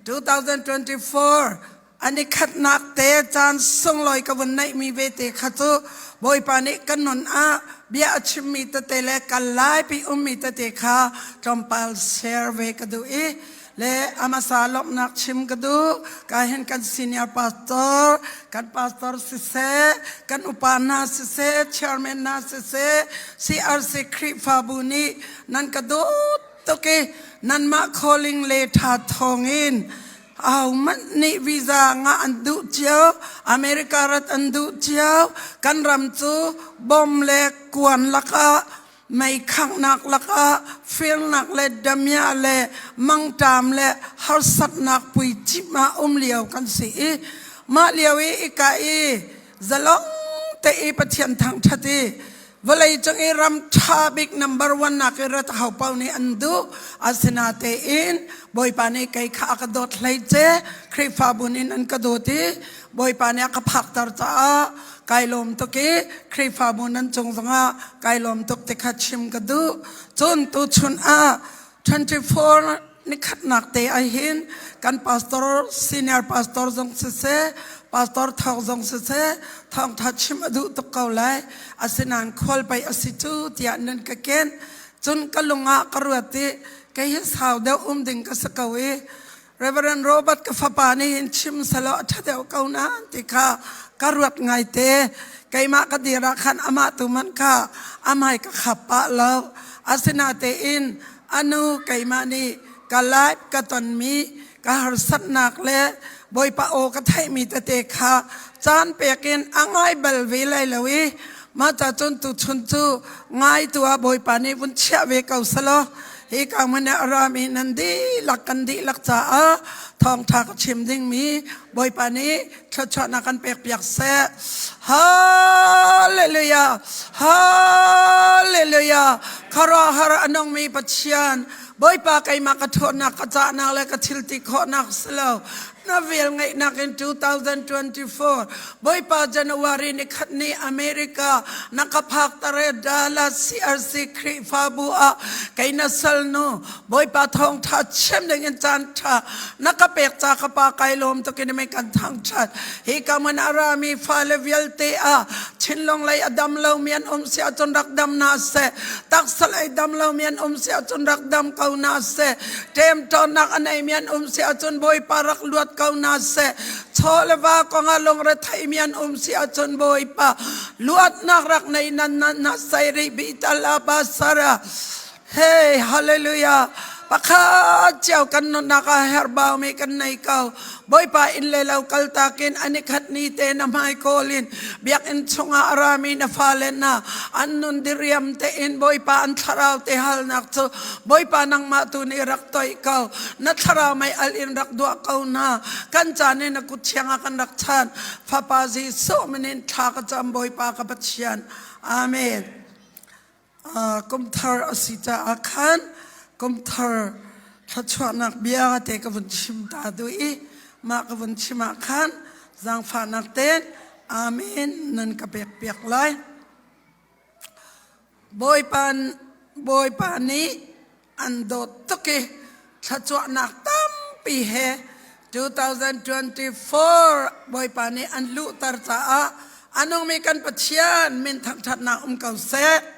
2024 an i khatnak te caan sunglawi ka vun neihmi ve te kha cu Bawipa nih kan nun ah bia a chimmi tete le kal laipi ummi tete kha tlawmpal share ve ka duh i le amasa lawmhnak chim ka duh. Ka hin kan senior pastor, kan pastor siseh, kan upa hna siseh, chairman hna siseh, CRC Khrihfabu nih nan ka dawt tuk i nanmah calling le tha thawngin ahohmanh nih visa ngah an duh cio, America rat an duh cio. Kan ram cu bom le kuan lakah, mei khanghnak lakah, firnak le damiah le mangṭam le harsatnak puicimh ah um lio kan si i mah lio i ika i zalong te i Pathian thangṭhat i vawleicung i ram ṭha bik number one nak i rat ho paoh nih an duh. Asinatein Bawipa nih kei kha a ka dawt hlei ce, Khrihfabu in an ka dawt i Bawipa nih a ka phakter caah kai lawm tuk i Khrihfabu nan cung zongah kai lawm tuk ti kha chim ka duh. Cun tuchun ah 24 nikhatnak te ahhin kan pastor, senior pastor zong siseh, pastor thawng zong siseh, thawngtha chim a duh tuk ko lai. Asinain khual pei a si cu tiah nan ka ken. Cun ka lung ah ka ruat i kei hi sau deuh um ding ka si ko i Reverend Robert ka fapa nih hin chim selaw a ṭha deuh ko na ti kha ka ruat ngaite. Keimah ka dir ah khan amah tu man kha amai ka khap pah lo. Asinatein anu keimah nih ka life ka tonmi ka harsatnak le Bawipa aw ka theihmi tete kha caan pek in a ngai bal ve lai lo i mah ca cun tuchun cu ngai tu ah Bawipa nih vun chiah ve ko selaw hi ka hmun ah a rami nan dihlak kan dihlak caah thawngṭha ka chim dingmi Bawipa nih thluachuahnak kan pekpiak seh. Hallelujah! Hallelujah! Khuaruahhar a nungmi Pathian, Bawipa, keimah ka ṭhawnnak, ka cahnak le ka thil ti khawhnak si lo. Na vel ngeihnak in 2024 Bawipa, January ni khat ni America na ka phak tare Dallas CRC Khrihfabu ah kei na salnu Bawipa thawngṭha chim ding in caan ṭha na ka pek ca ka pa, kai lawm tuk in mei kan thangṭhat. Hi ka man a rami fale vialte ah thinlung lei a dam lomi an um si ahcun rak dam na seh, taksa lei dam lomi an um si ahcun rak dam ko na seh, ṭemṭawnnak a neimi an um si ahcun Bawipa rak luat ko na seh, chaw le va kong ah lungre theimi an um si ahcun Bawipa luatnak rak nei nan na sei rih bi tal abasara. Hey, hallelujah. Pakhat cio kan nunnak ah herhbaumi kan nei ko. Bawipa inn le lo kaltak in an i khat ni te na hmai kawl in biakinn chungah a rami na fale na an nun diriam tein Bawipa an thlarau te halnak cu Bawipa nangmah tu nih rak toih ko. Na thlarau mei al in rak duah ko hna. Kan caan in na kut thiang ah kan rak chan. Fapa Jesuh min in thla ka cam, Bawipa ka Pathian. Amen. Kum thar a si caah khan kum thar thluachuahnak bia te ka vun chim ta duh i mah ka vun chim ah khan zaangfahnak tein amen nan ka pek piak lai. Bawipa, Bawipa nih an dawt tuk i thluachuahnak tampi he 2024 Bawipa nih an luhter caah a nungmi kan Pathian min thangṭhatnak um ko seh.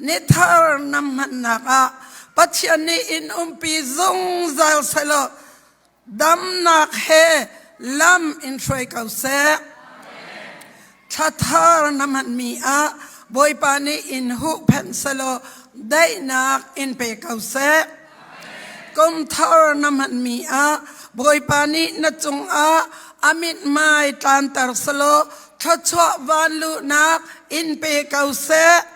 Ni thar nam hmannak ah Pathian nih in umpi zungzal selaw damnak he lam in hruai ko seh. Thla thar na hmanmi ah Bawipa nih in huhphenh selaw daihnak in pe ko seh. Kum thar na hmanmi ah Bawipa nih na cungah a mithmai tlanter selaw thluachuah vanluhnak in pe ko seh.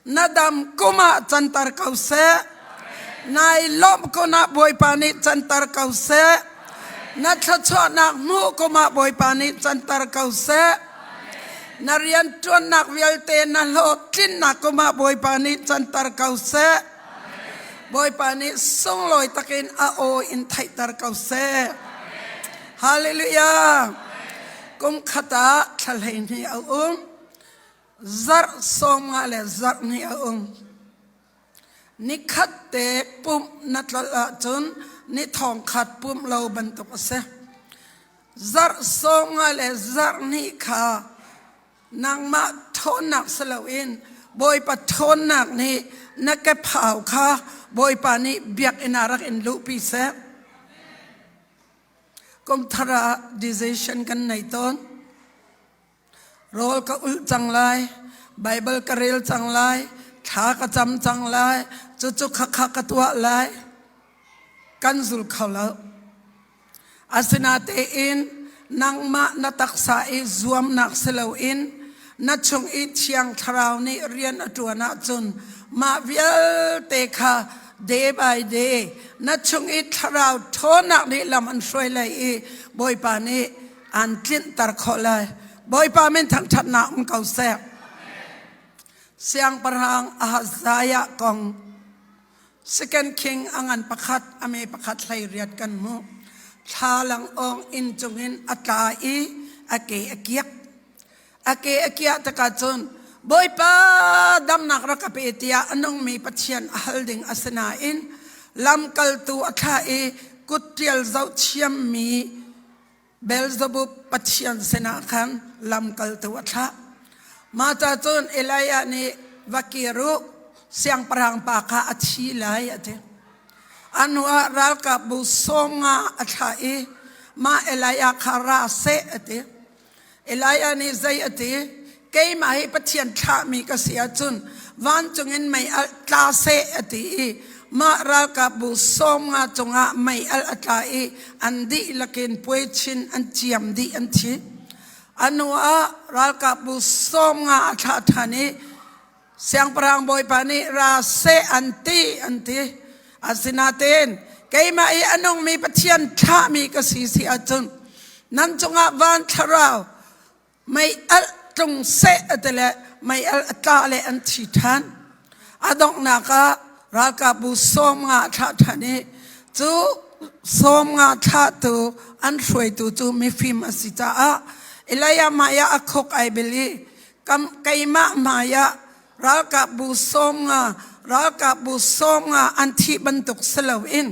Na dam kum ah canter ko seh. Nai lawmh kun ah Bawipa nih canter ko seh. Na thluachuahnak hmuh kum ah Bawipa nih canter ko seh. Na rianṭuannak vialte na hlawhtlinnak kum ah Bawipa nih canter ko seh. Bawipa nih sunglawi takin a aw in theihter ko seh. Hallelujah. Kum khat ah thla 12 a um. Zarh 50 le zarh hnih a um. Nikhat te pumh na tlolh ahcun ni thong khat pumh lo bantuk a si. Zarh 50 le zarh hnih kha nangmah ṭhawnnak si loin Bawipa ṭhawnnak nih na kephau kha Bawipa nih biakinn ah rak in luhpi seh. Kum thar ah decision kan nei tawn. Rawl ka ulh cang lai, Baibal ka rel cang lai, thla ka cam cang lai, cucu khakha ka tuah lai. Kan zul kho lo. Asinatein nangmah na taksa i zuamnak si loin na chung i Thiang Thlarau nih rian a ṭuan ahcun mah vialte kha day by day na chung i Thlarau ṭhawnnak nih lam an hruai lai i Bawipa nih aan tlinhter khawh lai. Bawipa min thangṭhatnak um ko seh. Siangpahrang Ahaziah kong Second King a ngan pakhat a me pakhat 18 kan hmuh. Thlalang awng inn cungin a tla i a ke a kiak. A ke a kiah tikah cun Bawipa damnak rak ka pe tiah a nungmi Pathian a hal ding a si nain lamkaltu a thlah i kutṭial zoh thiammi Beelzebub pathian sinah khan lamkaltu a thlah. Mah ca cun Elijah nih va kir u, siangpahrang pa kha a thi lai a ti. A hnuah ralkapbu 50 a thlah i mah Elijah kha ra seh a ti. Elijah nih zei a ti? Keimah hi Pathian thlahmi ka si ahcun vancung in mei alh tla seh a ti i mah ralkapbu 50 cungah mei alh a tla i an dihlak in puai chin an ciam dih an thi. A hnu ah ralkapbu 50 a thlah ṭhan i siangpahrang bawipa nih ra seh an ti an ti. Asinain keimah i a nungmi Pathian thlahmi ka si si ahcun nan cungah van thlarau mei alh tlung seh a ti le mei alh a tla le an thi ṭhan. A donghnak ah ralkapbu 50 a thlah ṭhan i cu 50 thlahtu an hruaitu cu mifim a si caah Elijah hmai ah a khuk ai bil i keimah hmai ah ralkapbu 50 ralkapbu 50 an thih bantuk si loin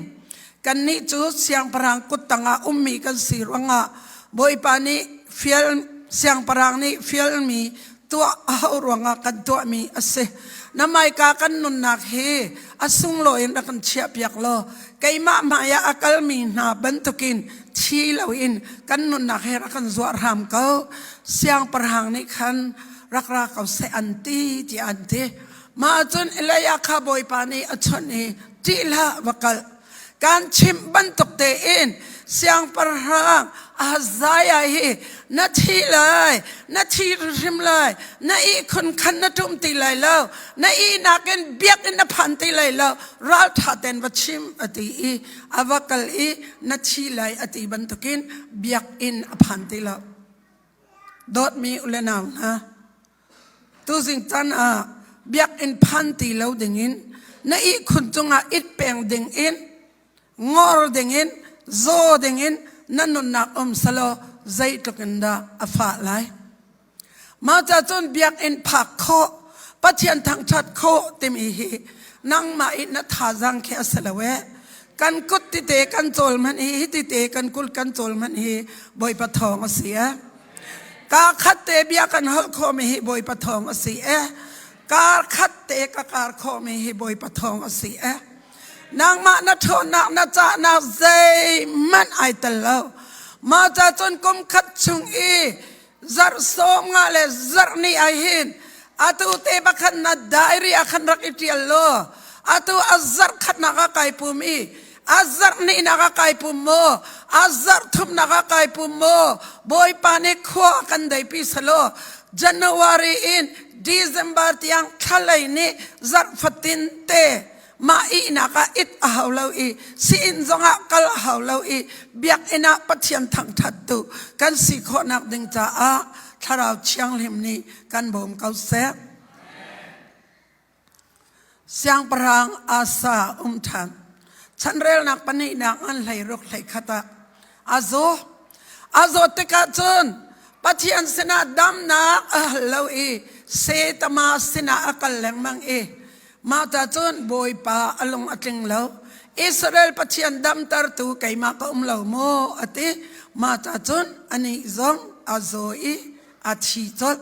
kannih cu siangpahrang kut tangah ummi kan si ruangah Bawipa nih fial siangpahrang nih fialmi tuah a hauh ruangah kan tuahmi a si. Na hmaika kan nunnak hi a sunglawi in rak kan chiahpiak law keimah hmai ah a kalmi hna bantukin thi loin kan nunnak he rak kan zuah hram ko. Siangpahrang nih khan rak ra ko seh an ti tiah an ti. Mah cun Elijah kha Bawipa nih a chawnh i ṭih hlah va kal. Kan chimh bantuk tein siangpahrang Ahaziah hi na thi lai, na thi hrim lai, na ihkhun khan na ṭum ti lai lo, na ihnak in biakinn na phan ti lai lo, ralṭha tein va chim a ti i a va kal i na thi lai a ti bantukin biakinn a phan ti lo. Dawtmi u le nau hna, tuzing caan ah biakinn phan ti lo dingin na ihkhun cungah it peng dingin ngor dingin zaw dingin na nunnak um selaw zeitluk in dah a fah lai. Mah ca cun biakinn phak khawh, Pathian thangṭhat khawh timi hi nangmah i na thazaang khi a si lo ee. Kan kut tite kan cawl hmanh hi, hi tite kan kut kan cawl hmanh hi Bawipa thawng a si ee. Kaa khat te bia kan holh khawhmi hi Bawipa thawng a si ee. Kar khat te ka kar khawhmi hi Bawipa thawng a si ee. Nangmah na ṭhawnnak na cahnak zeihmanh ai tel lo. Mah ca cun kum khat chung i zarh 50 le zarh ni ai hin atu te bakhan na diary ah khan rak i ṭial law atu a zarh khatnak ah kai pum i a zarh hnihnak ah kai pum maw a zarh thumnak ah kai pum maw Bawipa nih khua kan deipi selaw January in December tiang thlalei nih zarh fatin te mah ihnak ah it a hau lo i si-inn zongah kal a hau lo i biakinn ah Pathian thangṭhat tu kan si khawhnak ding caah Thlarau Thianghlim nih kan bawm ko seh. Siangpahrang Asa um ṭhan. Chanrelnak pahnihnak an 16 21 ah a zaw. A zawt tikah cun Pathian sinah damnak a hal lo i Setama sinah a kal lengmang i. Mah ta cun Bawipa a lung a tling lo. Israel Pathian damtertu keimah ka um lo maw a ti. Mah ta cun anih zong a zaw i a thi colh.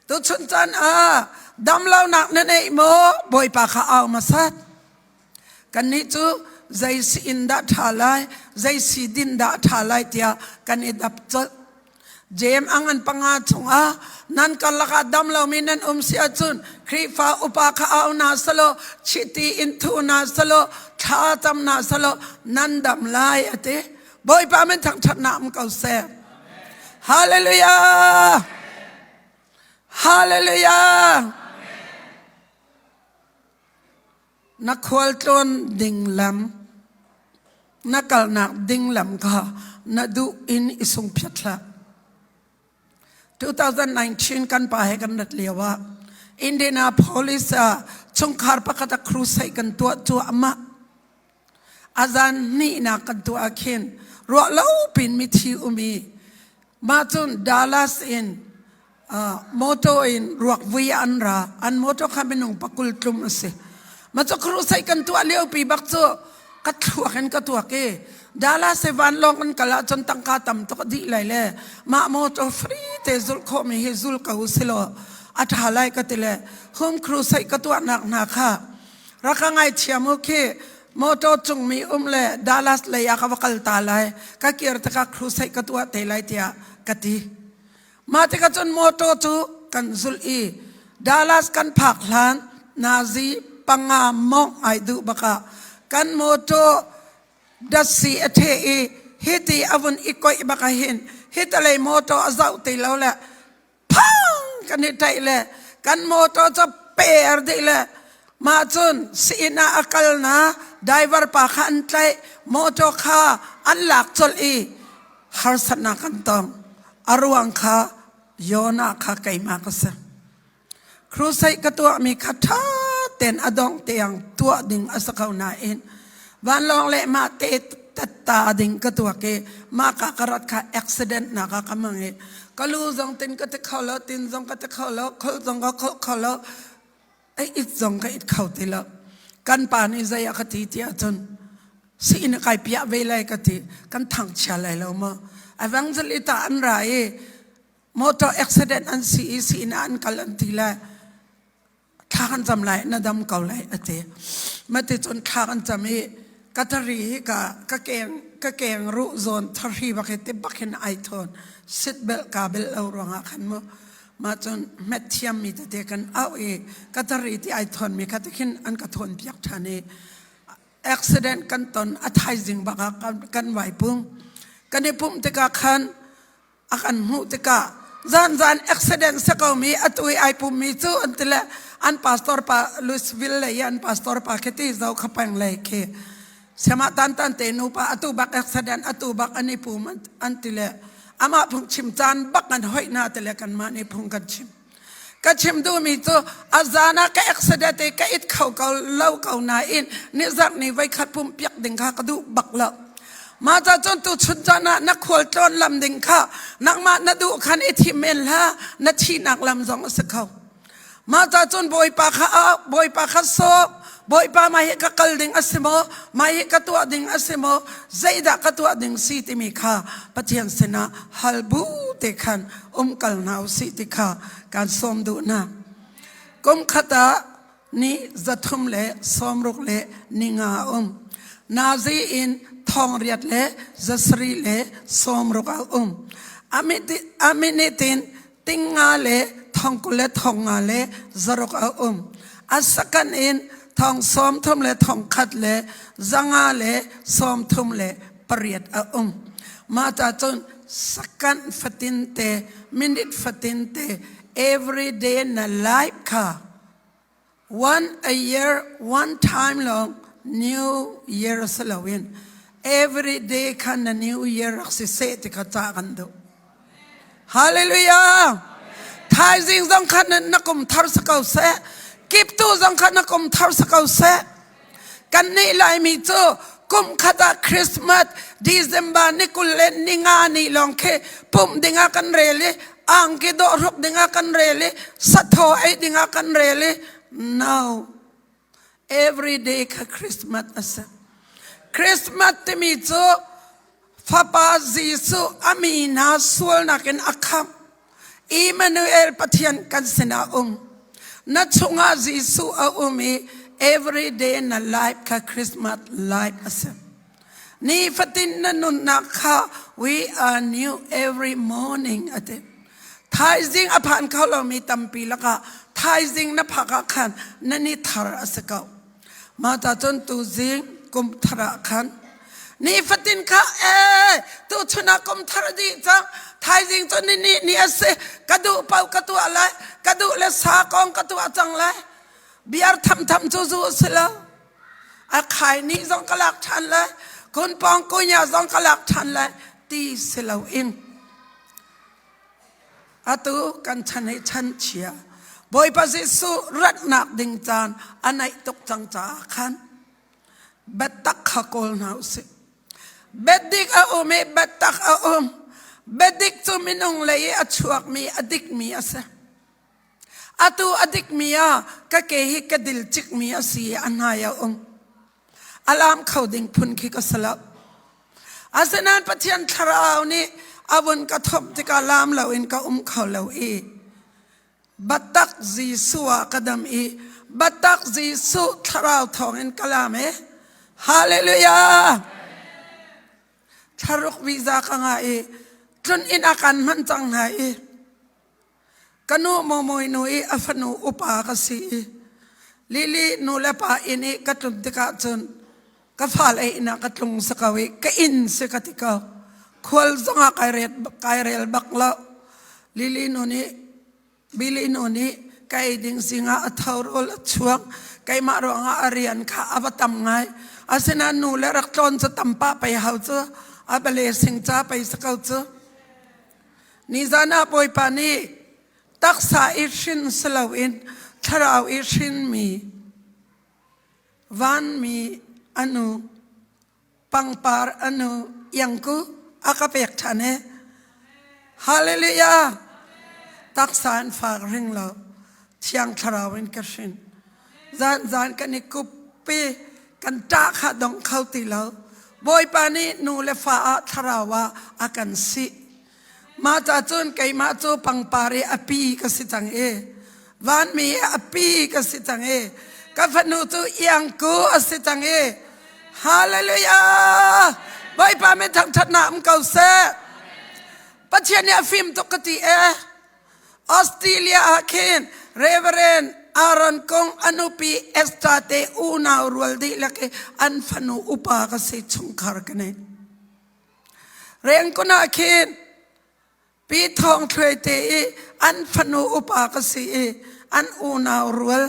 Tuchun caan ah damlonak na neih maw Bawipa kha au hmasat. Kannih cu zei si in dah ṭha lai, zei si din dah ṭha lai tiah kan i dap colh. Jeim a ngan panga chungah nan karlak ah dam lomi nan um si ahcun Khrihfa upa kha au hna selaw chiti in thu hna selaw thla cam hna selaw nan dam lai a ti. Bawipa min thangṭhatnak um ko seh. Hallelujah! Hallelujah! Na khualtlawn ding lam, na kalnak ding lam kha na duh in i sungphiat hlah. 2019 kan pa he kan rat lio ah Indianapolis ah chungkhar pakhat a crusade kan tuah cuahmah. A zan hnihnak kan tuah ah khin ruah lo pin mithi um i mah cun Dallas in motor in ruak vui an ra. An motor kha minung pakul tlum a si. Mah cu crusade kan tuah lio pi bak cu ka thluak in ka tuak i Dallas i vanlawng kan kal ahcun tangka tam tuk a dih lai le mah motor free te zulh khawhmi hi zul ko silaw a ṭha lai ka ti le home crusade ka tuahnak hna kha rak ka ngaithiam u khi motor cungmi um le Dallas lei ah ka va kal ta lai ka kir tikah crusade ka tuah te lai tiah ka ti. Mah tikah cun motor cu kan zulh i Dallas kan phak hlan nazi panga mawngh ai duh bakah kan motor datsi a ṭheh i hiti a vun i koih bak ahhin hitalei motor a zoh ti lo le phang kan i ṭaih le kan motor cu per dih le mah cun sii-inn ah a kal na driver pa kha an tlaih motor kha an lak colh i harsatnak kan tong a ruang kha Jonah kha keimah ka si. Crusade ka tuahmi kha ṭha tein a dongh tiang tuah ding a si ko nain vanlawng le mah te tatta ding ka tuak i mah ka ka rat kha accident nak ah ka mang i ka lu zong tin ka ti kho lo tin zong ka ti kho lo khol zong ka khol kho lo ai it zong ka it kho ti lo. Kan pa nih zei a ka ti ti ahcun si in kai piah ve lai ka ti kan thangchia lai lo maw evangelist ah an ra i motor accident an si i si in an kal an ti le thla kan cam lai na dam ko lai a ti mati cun thla kan cam i ka thari hi ka ka keng ka keng ruh zawn thari bak hi ti bak hin ai thawn sit belt ka bel lo ruangah khan mu ma cun hmet thiam mi tete kan au i ka thari ti ai thawn mi kha tikhin an ka thawn piak than i accident kan ton a thaizing bak ah kan vai pum kan i pumh tikah khan a kan hmuh tikah zan zan accident se ko mi atu i ai pum mi cu an ti le an pastor pa Louisville lei an pastor pa khi ti zo kha peng lei khi sema tan tan te nu pa atu bak accident atu bak an i pum an ti le amah phung chim caan bak an hoih na ti le kan mah nih phung kan chim Ka chim duhmi cu a zan ah ka accident i ka it kho ko lo ko nain nizarh ni voikhat pumpiak ding kha ka duh bak lo. Mah ca cun tu chun caan ah na khual tlawn lam ding kha nangmah na duh khan i thim men hlah na thihnak lam zong a si kho. Mah ca cun Bawipa kha Bawipa kha sawk Bawipa mah hi ka kal ding a si maw mah hi ka tuah ding a si maw zeidah ka tuah ding si timi kha Pathian sinah hal bu te khan um kal hna usih ti kha kan sawm duh hna. Kum khat ah ni 360 le 5 a um. Nazi in 860 a um. A minute in tinga le thongkul le thonga le zaruk a um. A second in thong sawm thum le thong khat le zanga le sawm thum le pariat a um. Mah ta cun second fatin te minute fatin te every day na life kha one a year one time long new year si loin every day kha na new year rak si seh ti kha ca kan duh. Hallelujah! Thaizing zong kha na kum thar si ko seh. Kiptu zong kha na kum thar si ko seh. Kan nih Laimi cu kum khat ah Christmas December ni kul le ni nga ni lawng khi pumh dingah kan rel i angki dawh hruk dingah kan rel i sathaw ei dingah kan rel i no. Every day kha Christmas a si. Christmas timi cu Fapa Jesuh a mi hna sualnak in a khamh. Emmanuel Pathian kan sinah um. Na chungah Jesuh a um i every day na life kha Christmas life a si. Nifatin na nunnak kha we are new every morning a ti. Thaizing a phan kho lomi tampi lakah thaizing na phak ah khan na ni thar a si ko. Mah ta cun tuzing kum thar ah khan nifatin kha ee tuchun ah kum thar dih cang thaizing cu ni ni ni a si ka duh paoh ka tuah lai ka duh le sa kong ka tuah cang lai biar thamtham cu zu si lo a khai ni zong ka lak ṭhan lai kun pawng kunya zong ka lak ṭhan lai ti si loin Atu kan chan hi chan chia. Bawipa Jesuh ratnak ding caan a naih tuk cang caah khan biatak kha kawl hna usih. Biadik a um i biatak a um. Biadik cu minung lei i a chuakmi a dikmi a si. Atu a dikmi ah ka ke hi ka dil cikmi a si i a hnai a um. A lam kho ding phun khi ka si lo. Asinain Pathian thlarau nih a vun ka thawp tikah lam loin ka um kho lo i biatak Jesuh ah ka dam i biatak Jesuh thlarau thawngin ka lam e. Hallelujah! Thlaruk visa ka ngah i tlun inn a kan hman cang hna i Ka nu Mawmawi nu i a fanu upa ka si i Lili nu le pa inn i ka tlun tikah cun ka fale inn ah ka tlung si ko i ka inn si ka ti ko. Khual zongah kai ret kai rel bak lo. Lili nu nih Billy nu nih ka ei ding zingah a tho rawl a chuak keimah ruangah a rian kha a va tam ngai. Asinain nu le rak tlawn cu tam pah pei hau cu a bale sing ca pei si ko cu. Nizan ah Bawipa nih taksa i hrin si loin thlarau i hrinmi vanmi a nu pangpar a nu iangku a ka pek ṭhan e. Hallelujah! Taksa in fak ring lo, thiang thlarau in ka hrin. Zan zan kan i kup i kan ṭah kha dong kho ti lo. Bawipa nih nu le fa ah thlarau ah a kan sih. Mah ca cun keimah cu pangpar i a pi ka si cang i vanmi i a pi ka si cang i ka fanu cu iangku a si cang i Hallelujah! Bawipa min thangṭhatnak um ko seh. Pathian nih a fim tuk ka ti ee. Australia ah khin Reverend Aaron Kong a nupi Esther te unau rual dihlak i an fanu upa ka si chungkhar ka nei. Rengkun ah khin Pi Thawng Thluai te i an fanu upa ka si i an unau rual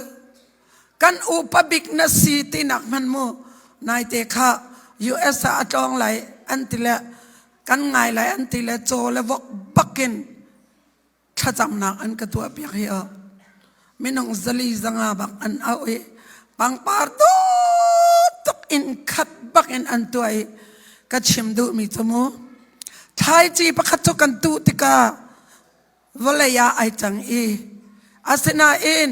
kan upa bik na si tinak hman mu naite kha US ah a tlawng lai an ti le kan ngai lai an ti le caw le vok bakin thlacamnak an ka tuah piak hi o minung zali zanga bak an au i pangpar tuk in khat bak in an tuah i ka chim duhmi cu mu thlaici pakhat cu kan tuh tikah vawlei ah ai cang i asinain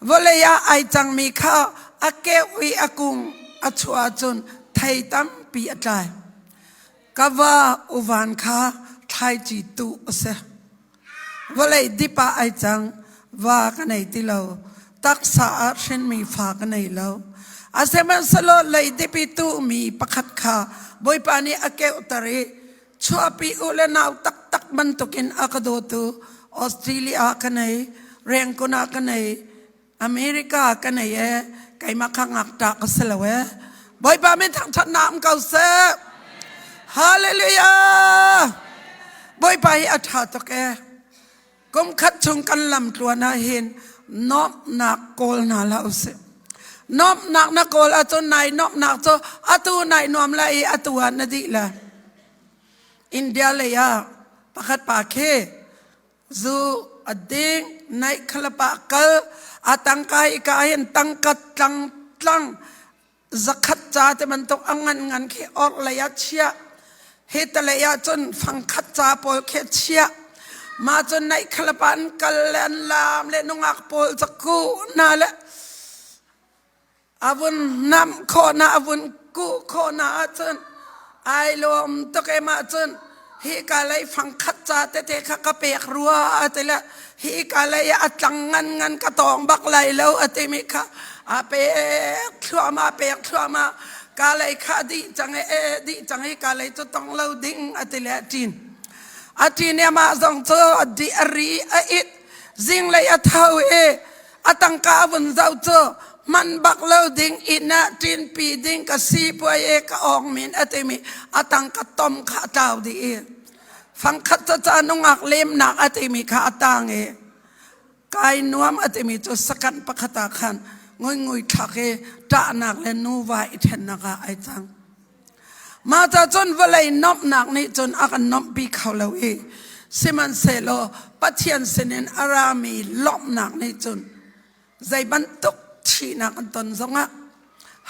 vawlei ah ai cangmi kha a keuh i a kung a chuah ahcun thei tampi a tlai Ka va uvan kha thlaici tuh a si. Vawlei dip ah ai cang. Va ka nei ti lo. Taksa ah hrinmi fa ka nei lo. Asihmanhsehlaw leidip i tuhmi pakhat kha Bawipa nih a keuhter i chuahpi u le nau taktak bantukin a ka dawtu Australia ah ka nei, Rangoon ah ka nei, America ka nei e keimah kha ngakṭah ka si lo e Bawipa min thangṭhatnak um ko seh Hallelujah Bawipa hi a ṭha tuk e kum khat chung kan lam tluan ah hin nuamhnak kawl hna hlah usih nuamhnak na kawl ahcun nai nuamhnak cu atu nai nuam lai i atu ah na dih le India lei ah pakhat pa khi Zu a ding, naih khalapa kal, a tangka hi ka hin tangka tlang tlang zakhat ca te bantuk a ngan ngan khi or lei ah chiah. Hi te lei ah cun fangkhat ca pawl khi chiah. Mah cun naih khalapa an kal le an lam le nungak pawl caku na le. A vun hnamh khawh na a vun kuh khawh na ahcun ai lawm tuk em ahcun hi ka lei fangkhat ca tete kha ka pek rua a ti le hi ka lei ah a tlang ngan ngan ka tawng bak lai lo a timi kha a pek thluahmah pek thluahmah ka lei kha dih cang e dih cang i ka lei cu tong lo ding a ti le a ṭin a ṭin i amah zong cu a di a ri a it zinglei a tho i a tangka a vun zoh cu man bak lo ding inn ah ṭinpi ding ka si puai e ka awng min a timi a tangka tom kha a tlau dih i fangkhat caca nungak lemnak a timi kha a tang i kai nuam a timi cu sakan pakhat ah khan ngui thlak i ṭahnak le nuva i ṭhennak ah ai cang. Mah ca cun vawlei nomhnak nih cun a kan nomhpi kho lo i sihmanhsehlaw Pathian sinin a rami lawmhnak nih cun zei bantuk thihnak kan ton zongah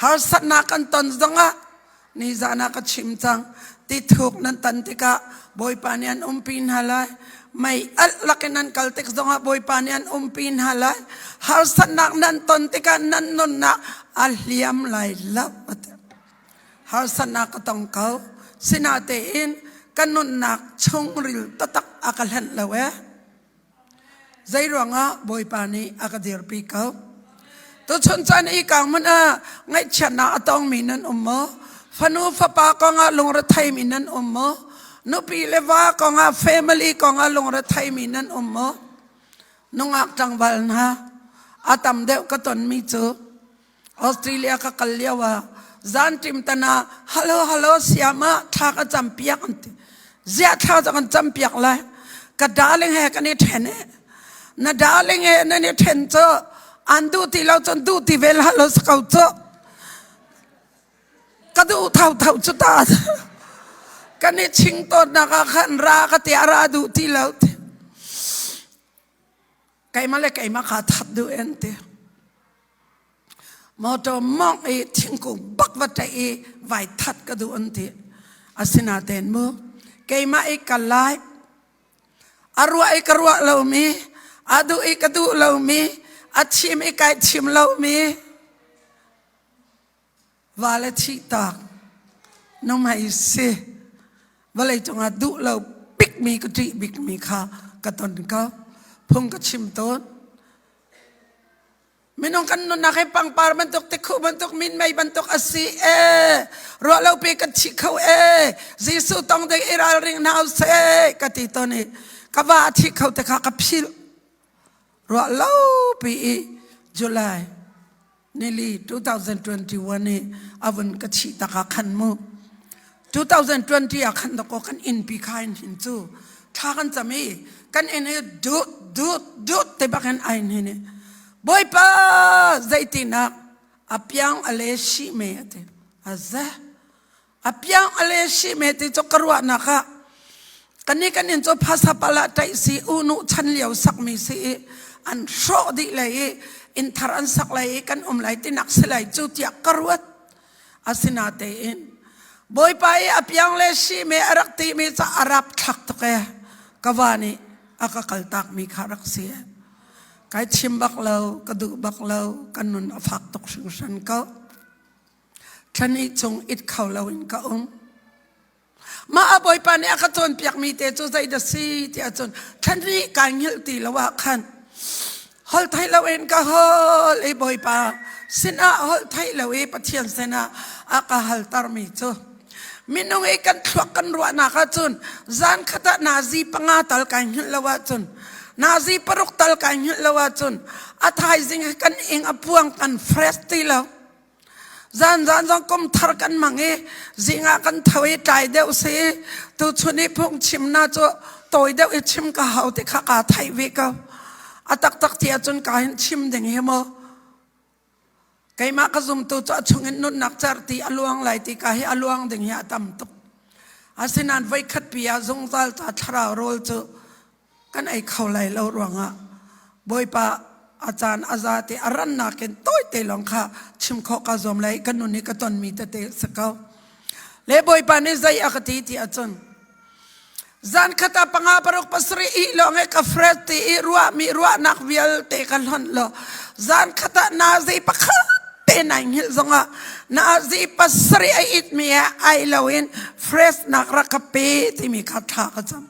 harsatnak kan ton zongah nizan ah ka chim cang ti thuk nan tan tikah Bawipa nih an umpi hna lai mei alh lakin nan kal tik zongah Bawipa nih an umpi hna lai harsatnak nan ton tikah nan nunnak a hliam lai lo. Harsatnak ka tong ko. Sinatein ka nunnak chungril taktak a ka hlenh lo ee. Zeiruangah Bawipa nih a ka dirpi ko. Tuchun caan i kang hmanh ah ngaihchiatnak a tongmi nan um maw? Fanu fapa kongah lungretheimi nan um maw? Nupi le va kongah family kongah lungretheimi nan um maw? Nungak tlangval hna a tam deuh ka tonmi cu Australia ka kal lio ah zanṭim tan ah hello hello siama thla ka cam piak an ti. Ziah thla cu kan cam piak lai. Ka darling he kan i ṭhen e. Na darling he nan i ṭhen cu an duh ti lo cun duh ti vel hlah lo si ko cu. Ka duh thotho cu ta. Kan i ching tawnnak ah khan ra ka ti a ra duh ti lo. Keimah le keimah kha that duh en ti. Motor mong i thingkung bak va ṭaih i vai that ka duh an ti. Asinain mu keimah i ka lai a ruah i ka ruah lomi a duh i ka duh lomi a chim i kai chim lomi Va le thih tak numhei si vawlei cungah duh lo bikmi ka ṭih bikmi kha ka ton ko phung ka chim tawn minung kan nunnak hi pangpar bantuk tikhu bantuk minmei bantuk a si ee ruah lo pe kan thi kho ee Jesuh tong ding i ralring hna usih ka ti tawn i ka va a thi kho te kha ka philh ruah lo pi i July nili 2021 i a vun ka chih tak ah khan mu 2020 ah khan dakaw kan innpi kha in hin cu thla kan cam i kan inn hi dut dut dut te bak in ai hin i bawipa zeitinak a piang a le shi me ati a za A piang a le shi me ti cu ka ruahnak ah kani kan in cu phasa pala ṭaih si unu chan lio sakmi si i an hrawh dih lei i inn thar an sak lai i kan um lai tinak si lai cu tiah ka ruat. Asinatein Bawipa i a piang le shi me a rak timi cu a rap thlak tuk e ka va nih a ka kaltakmi kha rak si e. Kai chim bak lo, ka duh bak lo, ka nun a fak tuk hringhran ko. Thlani chung it kho loin ka um. Mah a bawipa nih a ka cawnpiakmi te cu zeidah si ti ahcun thlani kai hngilh ti lo ah khan hol thei loin ka hol i bawipa sinah hol thei lo i Pathian sinah a ka haltermi cu minung i kan thluak kan ruahnak ahcun zan khat ah nazi panga tal kai hngilh lo ahcun nazi paruk tal kai hngilh lo ahcun a thaizing kan ing a puang kan fresh ti lo Zanzan zong kum thar kan mang i zingah kan tho i tlai deuh si i tuchun i phungchimnak cu tawi deuh i chim ka hau ti kha kaa theih ve ko. A taktak ti ahcun ka hin chim ding hi maw keimah ka zumtu cu a chungin nunnak certi a luang lai ti ka hi a luang ding hi a tam tuk. Asinain voikhat pi ah zungzal ca thlarau rawl cu kan ei kho lai lo ruangah Bawipa a caan a za te a rannak in tawite lawng kha chim khawh ka zuam lai ka nun hi ka tonmi tete si ko le Bawipa nih zei a ka ti ti ahcun zan khat ah panga paruk pasarih i lawng i ka fresh ti i ruahmi ruahnak vialte ka hlonh lo zan khat ah nazi pakhat. te nai hngilh zongah nazi pasarih a it mi he ai loin fresh nak rak ka pe timi kha thla ka cam.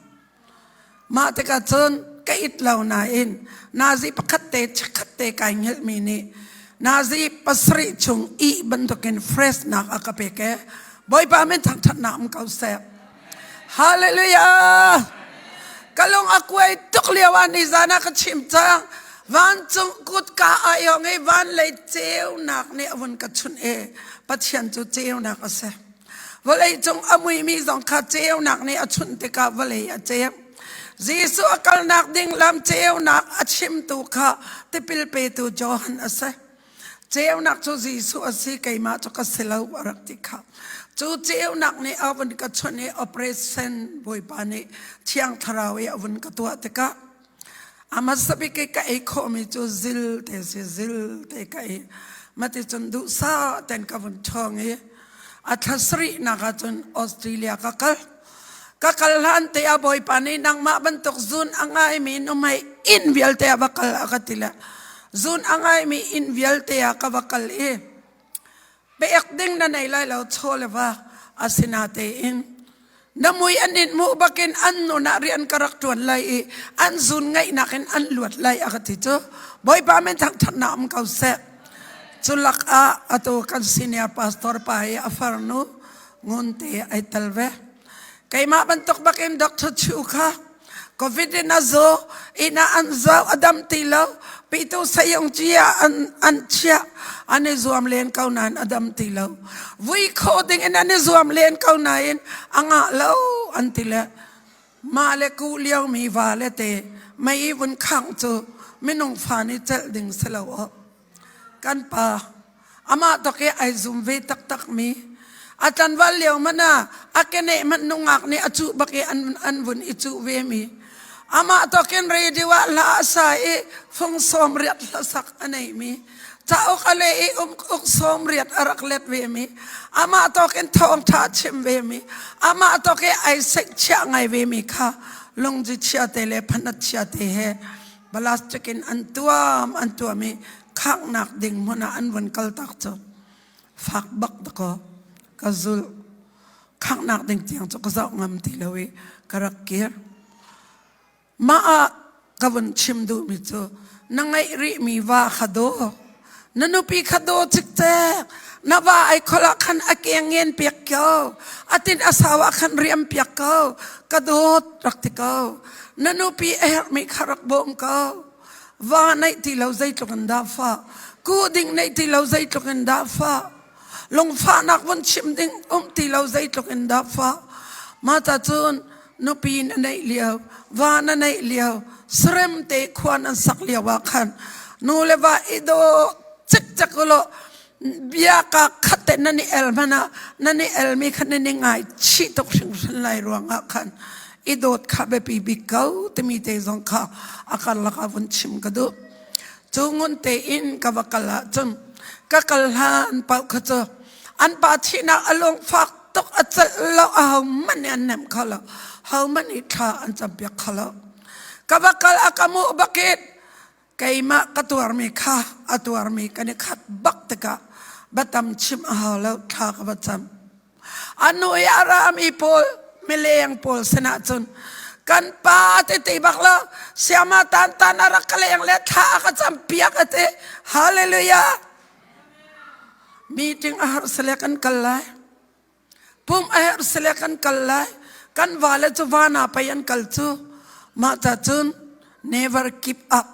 Mah tikah cun ka it lo nain nazi pakhat te chikkhat te kai hngilh mi nih nazi pasarih chung ih bantukin fresh nak a ka pek e. Bawipa min thangthatnak um ko seh. Hallelujah! Ka lung a kuai tuk lio ah nizan ah ka chim cang. Vancung kutka a iong i van lei ceunak nih a vun ka chunh i Pathian cu ceunak a si. Vawlei cung a muimi zong kha ceunak nih a chunh tikah vawlei a ceu. Jesuh a kalnak ding lam ceunak a chimtu kha tipil petu Johan a si. Ceunak cu Jesuh a si, keimah cu ka si lo a rak ti kha. Cu ceunak nih a vun ka chawnh i operation Bawipa nih Thiang Thlarau i a vun ka tuah tikah a hmasa bik i ka ei khawhmi cu zil te si, zil te ka ei. Mati cun duhsah ten ka vun ṭhawng i a thla sarihnak ah cun Australia ka kal. Ka kal hlan te ah Bawipa nih nangmah bantuk zun a ngaimi nuhmei inn vialte ah va kal a ka ti le zun a ngaimi inn vialte ah ka va kal i pek ding na nei lai lo chaw le va asinatein na mui an in hmuh bakin an nun ah rian ka rak ṭuan lai i an zun ngaihnak in an luat lai a ka ti cu Bawipa min thangṭhatnak um ko seh. Cu lak ah atu kan senior pastor pa i a farnu ngun te ai tel ve. Keimah bantuk bakin Dr. Chu kha COVID in a zaw, inn ah an zoh, a dam ti lo. Pitu sayung ci ah an, an chiah, an i zuam len ko nain a dam ti lo. Vui kho ding in an i zuam len ko nain a ngah lo an ti le mah le ku lio mi va le te mei vun khangh cu minung fa nih celh ding si lo aw. Kan pa amah tok i ai zum ve taktak mi a tlanval lio hmanh ah a keneh hmanh nungak nih a cuh bak i an, an vun i cuh ve mi amah tokin radio ah hla a sa i fung sawm riat hlasak a nei mi cauk a le i um uk sawm riat a rak let ve mi amah tokin thawngtha chim ve mi amah tok i ai sek chia ngai ve mi kha lungzi chia te le phanat chia te he plastic in an tuam an tuam i khaknak ding hmun ah an vun kal tak cu fak bak dakaw ka zul khaknak ding tiang cu ka zoh ngam ti lo i ka rak kir mah ah ka vun chim duhmi cu na ngeih rihmi va kha daw na nupi kha daw cikcek na va ai khol ah khan a kengen piak ko atin a sau ah khan riam piak ko ka dawt rak ti ko na nupi a herhmi kha rak bawm ko va neih ti lo zeitluk in dah fa ku ding neih ti lo zeitluk in dah fa lungfahnak vun chim ding um ti lo zeitluk in dah fa mah ta cun nupi na neih lio va na neih lio sarem te khua nan sak lio ah khan nu le va i daw cikcek ulaw bia ka khat te nan i el hmanh ah nan i elmi kha nan i ngai chih tuk hringhran lai ruangah khan i dawt kha biapi bik ko timi te zong kha a karlak ah vun chim ka duh cu ngun te in ka va kal ahcun ka kal hlan paoh kha cu an pa thihnak a lungfak tuk a celh lo a ho hmanh nih an hnemh kho lo ho hmanh nih thla an campiak kho lo ka va kal a ka muh bakin keimah ka tuarmi kha a tuarmi kan i khat bak tikah biatam chim a hau lo thla ka va cam a nu i a rami pawl mileng pawl sinah cun kan pa te ti bak lo siama tan tan a rak ka leng le thla a ka cam piak a ti hallelujah meeting a har sale kan kal lai pum a herh sale kan kal lai kan vale cu vana pei an kal cu mah ta cun never keep up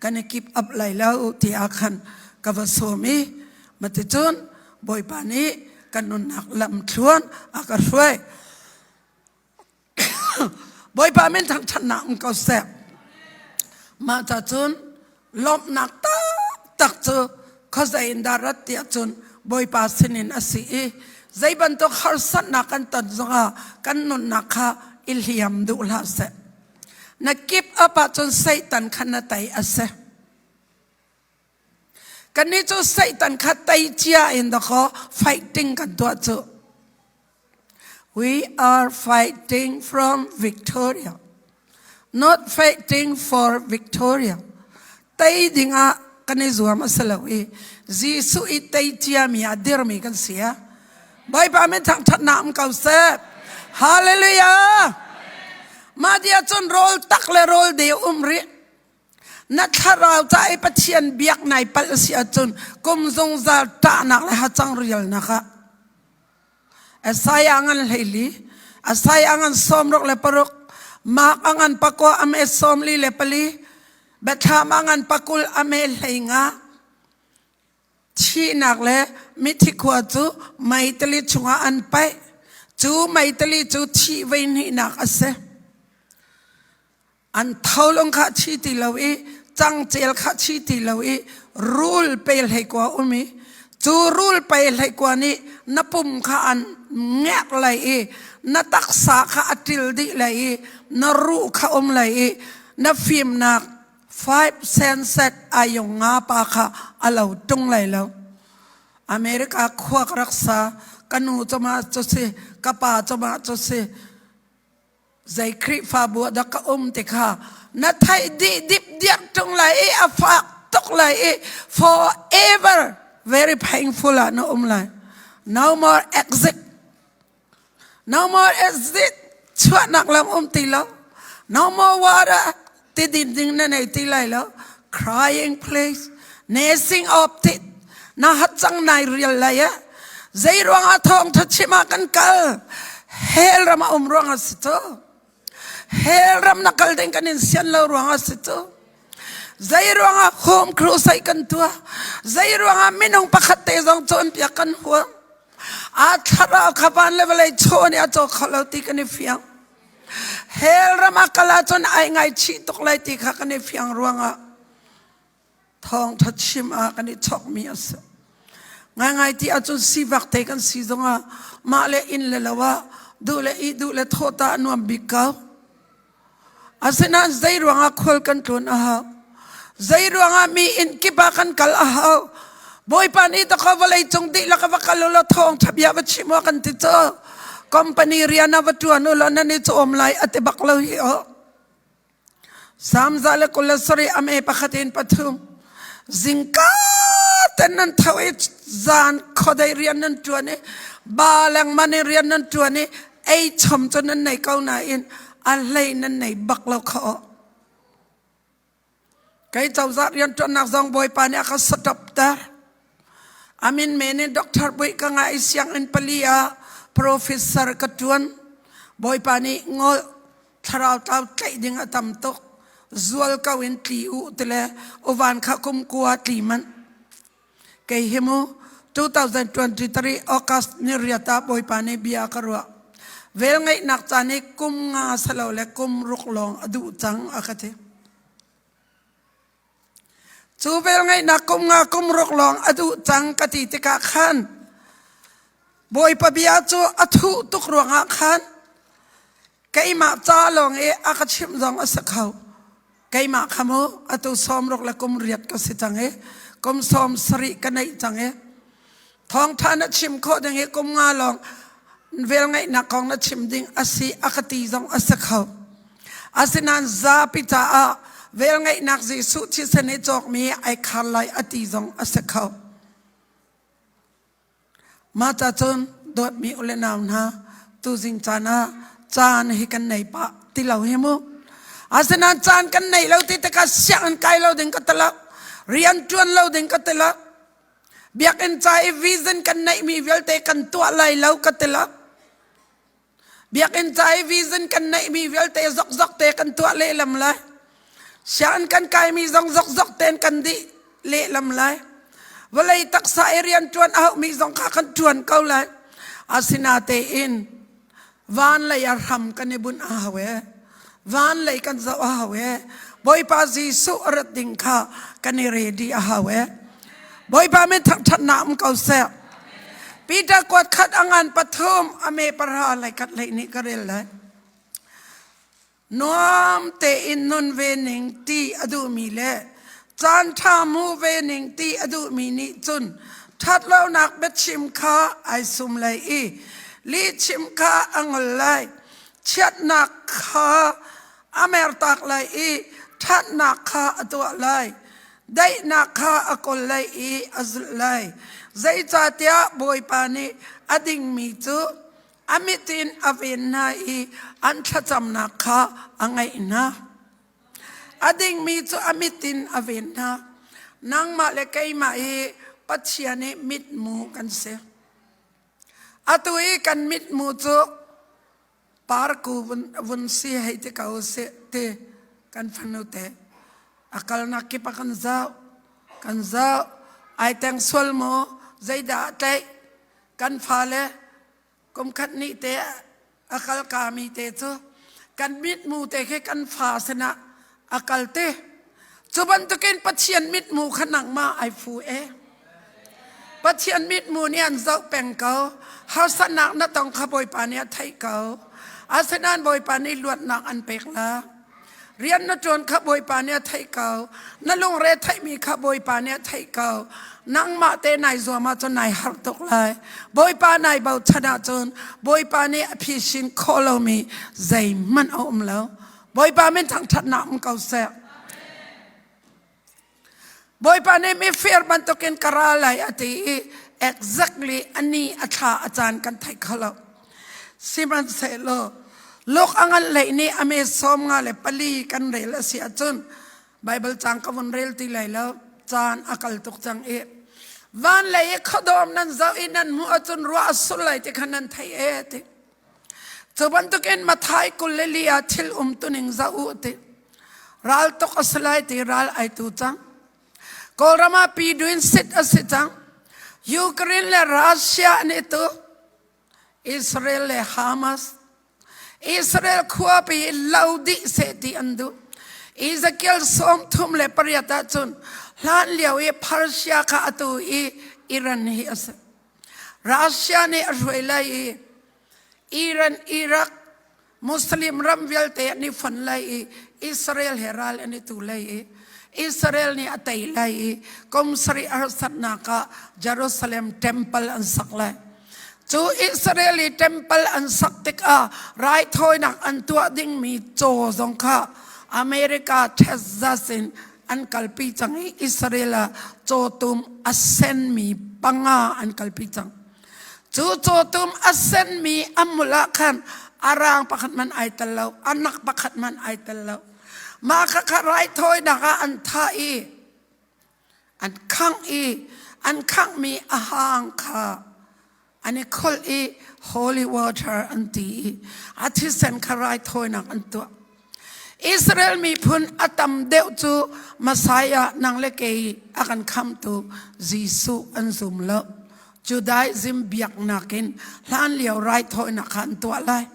kan i keep up lai lo ti ah khan ka va sawm i maticun Bawipa nih kan nunnak lam thluan a ka hruai Bawipa min thangṭhatnak um ko seh. Mah ca cun lawmhnak taktak cu khuazei in dah rat tiah cun Bawipa sinin a si i zei bantuk harsatnak kan ton zongah kan nunnak kha i hliam duh hlah seh. Na keep up ahcun Satan kha na tei a si. Kannih cu Satan kha tei cia in dakaw fighting kan tuah cu. We are fighting from Victoria, not fighting for Victoria. Tei dingah kan i zuam a si lo i. Jesuh i tei ciami ah dirmi kan si a. Bawipa min thangṭhatnak um ko seh. Hallelujah! Mah dia cun rawl tak le rawl de um rih. Na thlarau ca i Pathian biak nai palh a si ahcun kum zungzal ṭahnak le hacang rialnak ah Isaiah ngan 14, Isaiah ngan 66, Mark a ngan 9 ame 44, Biathlam a ngan 20 ame 15. Thihnak le mithi khua cu meitali chungah an paih. Cu meitali cu thih voi hnihnak a si. An tholung kha thi ti lo i cangcel kha thi ti lo i rul pe hlei kua um i cu rul pe hlei kua nih na pum kha an ngek lai i na taksa kha a ṭil dih lai i na ruh kha um lai i na fimnak five senset ayung nga pa kha a lo ṭung lai lo. America khua ka rak sa ka nu cuma cu si ka pa cuma cu si zei Khrihfabu ah dah ka um ti kha na theih dih dip diak ṭung lai i a fak tuk lai i forever very painful ah na um lai. No more exit. No more exit. Chuahnak lam um ti lo. No more water. Ti din ding na nei ti lai lo. Crying place. Nursing of teeth. Na hat cang nai rial lai eh. Zei ruangah thawngtha chim ah kan kal? Hell ram a um ruangah si cu. Hell ram na kal ding kan in sian lo ruangah si cu. Zei ruangah home crusade kan tuah? Zei ruangah minung pakhat te zong cawnpiak kan huam? A thlarau kha van le vawlei chaw nih a caw kho lo ti kan i fiang. Hell ram a kal ahcun ai ngaichih tuk lai ti kha kan i fiang ruangah thawngṭha chim ah kan i chawkmi a si. Ngaingai ti ahcun sivak te kan si zongah mah le inn le lo ah duh le ih duh le thawh ta a nuam bik ko. Asinain zei ruangah khual kan tlun a hau? Zei ruangah mi inn kip ah kan kal a hau? Bawipa nih dakaw vawlei cung dihlak a va kal u law thawngṭha bia va chim u kan ti cu. Company rian ah va ṭuan u law nan i cawm lai a ti bak lo hi aw. Salm 127 a me pakhat in pathum. Zingka ten nan tho i zan khuadei rian nan ṭuan i ba lengmang in rian nan ṭuan i ei chom cu nan nei ko nain a hlei nan nei bak lo kha aw. Kei cozah rianṭuannak zong Bawipa nih a ka stop ter. Amin men in Doctor Bui ka ngah i sianginn pali ah professor ka ṭuan. Bawipa nih ngol thlarau tlau tlaih ding a tam tuk. Zual ko in tli u tile uvan kha kum kua tli manh. Kei hi mu 2023 August ni riat ah Bawipa nih bia ka ruah. Vel ngeihnak caan i kum nga salo le kum ruk lawng a duh cang a ka ti. Cu velngeihnak kum nga kum ruk lawng a duh cang ka ti tikah khan Bawipa bia cu a thuh tuk ruangah khan keimah ca lawng i a ka chimh zong a si kho. Keimah kha mu atu 60 le kum riat ka si cang i kum 70 ka neih cang i thawngṭha na chim khawh ding hi kum nga lawng velngeihnak kong na chim ding a si a ka ti zong a si kho. Asinain zapi caah velngeihnak Jesuh thisen i cawkmi ai khar lai a ti zong a si kho. Mah ca cun dawtmi u le nau hna tuzing caan ah caan hi kan nei pah ti lo hi mu. Asinain caan kan nei lo ti tikah sianginn kai lo ding ka ti lo. Rian ṭuan lo ding ka ti lo. Biakinn ca i vision kan neihmi vialte kan tuah lai lo ka ti lo. Biakinn ca i vision kan neihmi vialte zokzok te kan tuah lehlam lai. Sianginn kan kaimi zong zokzok tein kan dih lehlam lai. Vawlei taksa i rian ṭuan a hauhmi zong kha kan ṭuan ko lai. Asinatein van lei ah hram kan i bunh a hau e. Van lei kan zoh a hau e. Bawipa Jesuh a rat ding kha kan i ready a hau e. Bawipa min thangṭhatnak um ko seh. Peter kuat khat a ngan pathum a me pahra lei khat lei nih ka rel lai. Nuam tein nun ve ning ti a duhmi le caanṭha hmu ve ning ti a duhmi nih cun ṭhatlonak biachim kha ai sum lai i lihchim kha a ngol lai. Chiatnak kha a mertak lai i ṭhatnak kha a tuah lai. Daihnak kha a kawl lai i a zulh lai. Zeicahtiah Bawipa nih a dingmi cu a mit in a ven hna i an thlacamnak kha a ngaih hna. A dingmi cu a mit in a ven hna. Nangmah le keimah hi Pathian i mitmu kan si. Atu i kan mitmu cu parku vun si hei ti ko sih ti kan fanu te a kalnak kip ah kan zoh kan zoh ai teng sual maw zeidah a tlaih kan fale kum khat nih te a kal kami te cu kan mitmu te khi kan fa sinah a kal te cu bantukin Pathian mitmu kha nangmah ai fu e Pathian mitmu nih an zoh peng ko harsatnak na tong kha Bawipa nih a theih ko asinain Bawipa nih luatnak an pek la rian na ṭuan kha Bawipa nih a theih ko na lungre theihmi kha Bawipa nih a theih ko nangmah te nai zuam ahcun nai harh tuk lai Bawipa nai bochan ahcun Bawipa nih a phisin khawh lomi zeihmanh a um lo Bawipa min thangṭhatnak um ko seh. Bawipa nih mifir bantukin ka ra lai a ti i exactly a ni a thla a caan kan thei kho lo. Sihmanhsehlaw luk a ngan lei nih a me 54 kan rel a si ahcun Bible cang ka vun rel ti lai lo caan a kal tuk cang i van lei i khuadawm nan zoh i nan hmuh ahcun ruah a sur lai ti kha nan thei e ti. Cu bantukin Matthai 24 ah thil umtuning zoh u ti. Ral tuk a si lai ti ral ai tu cang. Kawlram ah Piduin sit a si cang. Ukraine le Russia an i tu. Israel le Hamas. Israel khuapi lo dih seh ti an duh. Ezekiel 38 ahcun hlan lio i Persia kha atu i Iran hi a si. Russia nih a hruai lai i Iran, Iraq, Muslim ram vialte an i fon lai i Israel he ral an i tu lai i Israel nih a tei lai i kum sarih harsatnak ah Jerusalem temple an sak lai. Cu Israel i temple an sak tikah raithawinak an tuah dingmi caw zong kha America Texas in an kalpi cang i Israel ah cawtum a senmi panga an kalpi cang. Cu cawtum a senmi a mul ah khan a rang pakhat man ai tel lo, a nak pakhat man ai tel lo. Mah kha kha raithawinak ah an thah i an khangh i an khanghmi a hang kha an i kholh i holy water an ti i a thisen kha raithawinak an tuah. Israel miphun a tam deuh cu Messiah nang le kei a kan khamtu Jesuh an zum lo. Judaism biaknak in hlan lio raithawinak kha an tuah lai.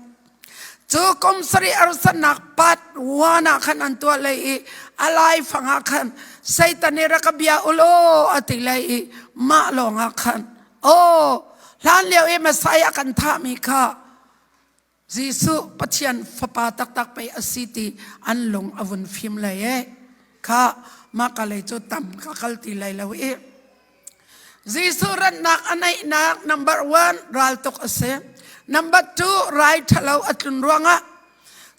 Cu kum sarih arsannak part one ah khan an tuah lei i a laifang ah khan Satan nih rak ka bia u law a ti lei i mah lawng ah khan aw hlan lio i Messiah kan thahmi kha Jesuh Pathian fapa taktak pei a si ti an lung a vun fim lei e kha mah ka lei cu tam ka kal ti lai lo i Jesuh rannak a neihnak number one raltuk a si. Number two rai ṭhalo a tlun ruangah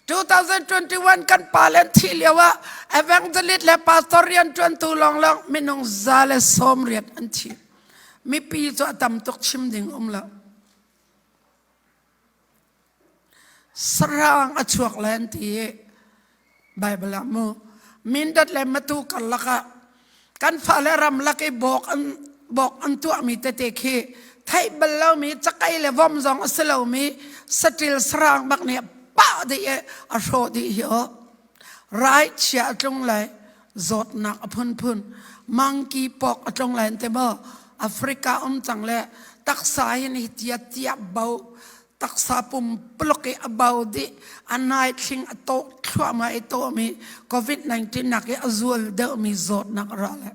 2021 kan pa le an thih lio ah evangelist le pastor rian ṭuantu lawnglawng minung 180 an thi. Mipi cu a tam tuk chim ding um lo. Sarang a chuak lai an ti i Baibal ah mu Mindat le Matu karlak ah kan fale ramlak i bawk an bawk an tuahmi tete khi theih bal lomi cakei le vom zong a si lomi saṭil sarang bak nih pah dih i a hrawh dih hi aw rai chia a tlung lai zawtnak a phunphun monkey pox a tlung lai an ti maw Africa um cang le taksa hin hi tia tia bo taksa pumpuluk i a bo dih a nai thling a tawh thluahmah i tawhmi COVID-19 nak i a zual deuhmi zawtnak a ra le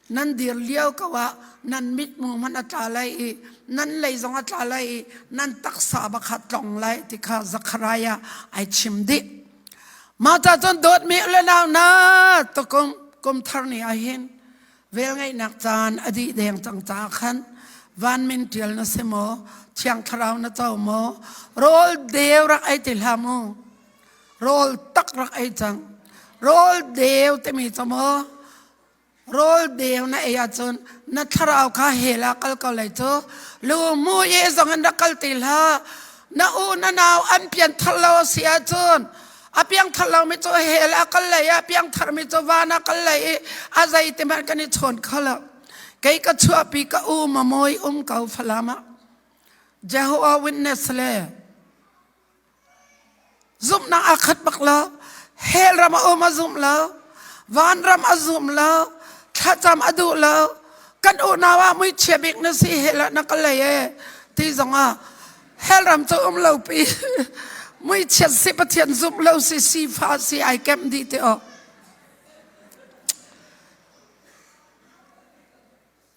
nan dir lio ko ah nan mitmu hmanh a tla lai i nan lei zong a tla lai i nan taksa bakha tlong lai ti kha Zechariah ai chim dih mah ca cun dawtmi le nau na tukum kum thar ni ah hin velngeihnak caan a dih deng cang caah khan vanmin ṭial na si maw thiang thlarau na co maw rawl deu rak ei ti hlah mu rawl tak rak ei cang rawl deu timi cu maw? Rawl deu na ei ahcun na thlarau kha hell ah kal ko lai cu. Lu mu ye zong in rak kal ti hlah. Na u na nau an pian thar lo a si ahcun a piang thar lomi cu hell ah kal lai a piang tharmi cu van ah kal lai i a zei ti hmanh kan i chawn kho lo. Kei ka chuahpi ka u mamawi um ko Falam ah. Jehovah Witness le Zumhnak aa khat bak lo. Hell ram a um a zum lo. Vanram a zum lo. Thlacam a duh lo. Kan unau ah muichia bik na si hell ah na ka lei e ti zong ah hell ram cu um lo pi. Muichiat si Pathian zumh lo si sifa si ai kemh dih ti awk.